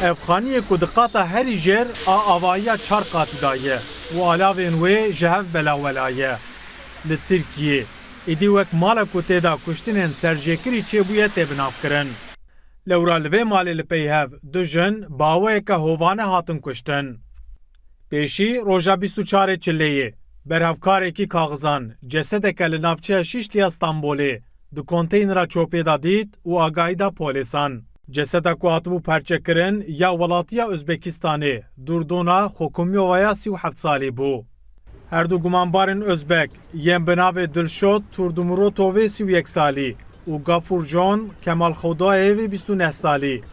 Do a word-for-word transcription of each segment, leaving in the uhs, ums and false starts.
Ev xaniyê ku di qata herî jêr a avahiya çar qatî de ye û alavên wê ji hev belawela ye. Li Tirkiyê êdî wek mala ku tê de kuştinên serjêkirî çêbûye tê binavkirin. Lewra li vê malê li pey hev du jin bi awayeke hovane hatin kuştin. Pêşî roja bîst û çarê Çileyê, berhevkarekî kaxizan cesedeke li navçeya Şîşliya Stenbolê di konteynera çopê de dît û agahî da polîsan. Ceseda ku hatibû perçekirin ya welatiya Uzbekistanê, dûrdona Xokumyovaya sî û heft salî bû. Her du gumanbarên Uzbek yên bi navê Dilşod Turdumurotovê sî û yek salî û Gafurjon Kemal Xodoyevê bîst û neh salî,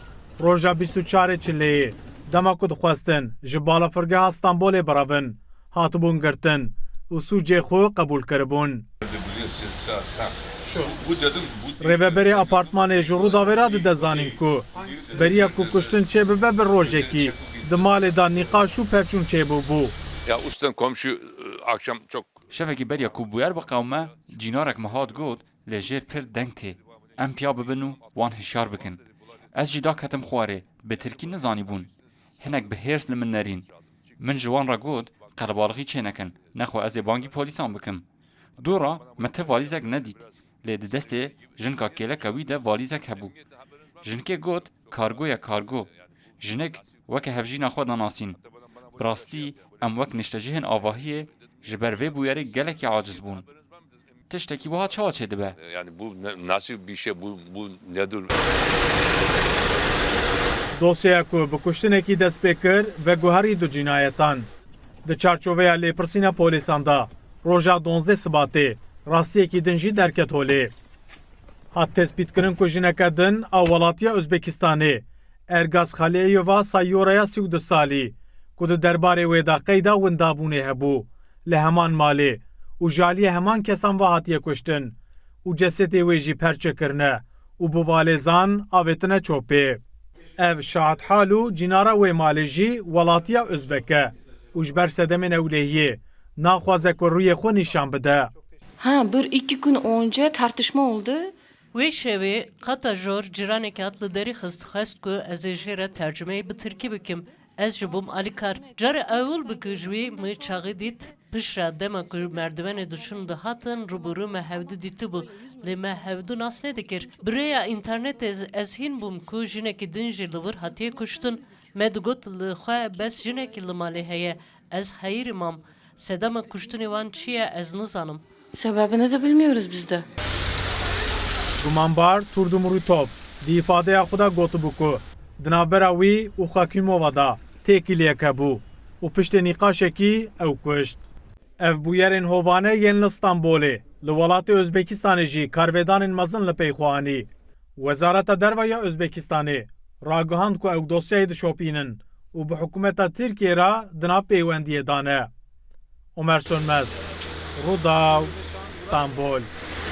roja bîst û çarê Çileyê, dema ku dixwestin ji balafirgeha Stenbolê birevin, hatibûn girtin û sûcê xwe qebûl kiribûn. Rêveberê apartmanê ji Rûdawê re dide zanîn ku beriya ku kuştin çêbibe bi rojekî, di malê de nîqaş û pevçûn çêbûbû. Ya üstten komşu, e, akşam çok Şevekî beriya ku bûyer biqewime, cînarek min hat got, lê jêr pir deng tê. Em piya bibin û wan hişyar bikin. Ez jî daketim xwarê, bi tirkî nizanîbûn. Hinek bi hêrs li min nerîn. Min ji wan re got, qelebalixî çênekin, nexwe ez ê bangî polîsan bikim. Dû re min ti valîzek nedît, lê di destê jinka kêleka wî de valîzek hebû. Jinkê got, kargo ye, kargo. Jinik weke hevjîna xwe danasîn. Bi rastî em wek niştecihên avahiyê ji ber vê bûyerê gelekî aciz bûn. Tiştekî wiha çawa çêdibe? Yani bu ne, nasıl bir şey, bu, bu nedir? Dosyeya ku bi kuştinekî dest pê kir, veguherî du cînayetan. Di çarçoveya lêpirsîna polîsan de, roja duwazdeh Sibatê, rastiyekî din jî derket holê. Hat tespîtkirin ku jineke din a welatiya Uzbekistanê, Ergaz Xaleyeva Sayoraya sî û du salî, ku di derbarê wê de qeyda windabûnê hebû, li heman malê û ji aliyê heman kesan ve hatiye kuştin û cesetê wê jî perçe kirine û bi valêzan avêtine çopê. Ev şahidalu cînara wê malê jî welatiya Uzbek e û ji ber sedemên ewlehiyê naxwaze ku rûyê xwe nîşan bide. Ha, bir iki gün önce tartışma oldu. Wê şevê qata jor cîranekî hat li derî xist, xwest ku ez ê jê re tercumeyê bi tirkî bikim. Ez jî bûm alîkar. Carê ewil bû ku ji wî min çaxî dît. Piştre dema ku merdivenê diçûn dihatin, rûbirû me hevdu dîtibû. Lê me hevdu nas nedikir. Bi rêya înternetê ez hîn bûm ku jinekî din jî li vir hatiye kuştin. Me digot li xwe bes jinekî li malê heye. Ez heyirî mam. Sedema kuştinê wan çi ye ez nizanim. Sebebini de bilmiyoruz biz de. Gumanbar Turdumurutov di îfadeya xwe de gotibû ku di navbera wî û Xakîmova de têkiliyek hebû û piştê nîqaşekî ew kuşt. Ev bûyerên hovane yên li Stenbolê, li welatê Ozbekistanê jî karvedanên mezin li pey xwe anî. Wezareta Derve ya Ozbekistanê ragihand ku ew dosyayê dişopînin û bi hikûmeta Tirkiyê re di nav pêwendiyê de ne. Omer Sönmez, Rûdaw, Stenbol.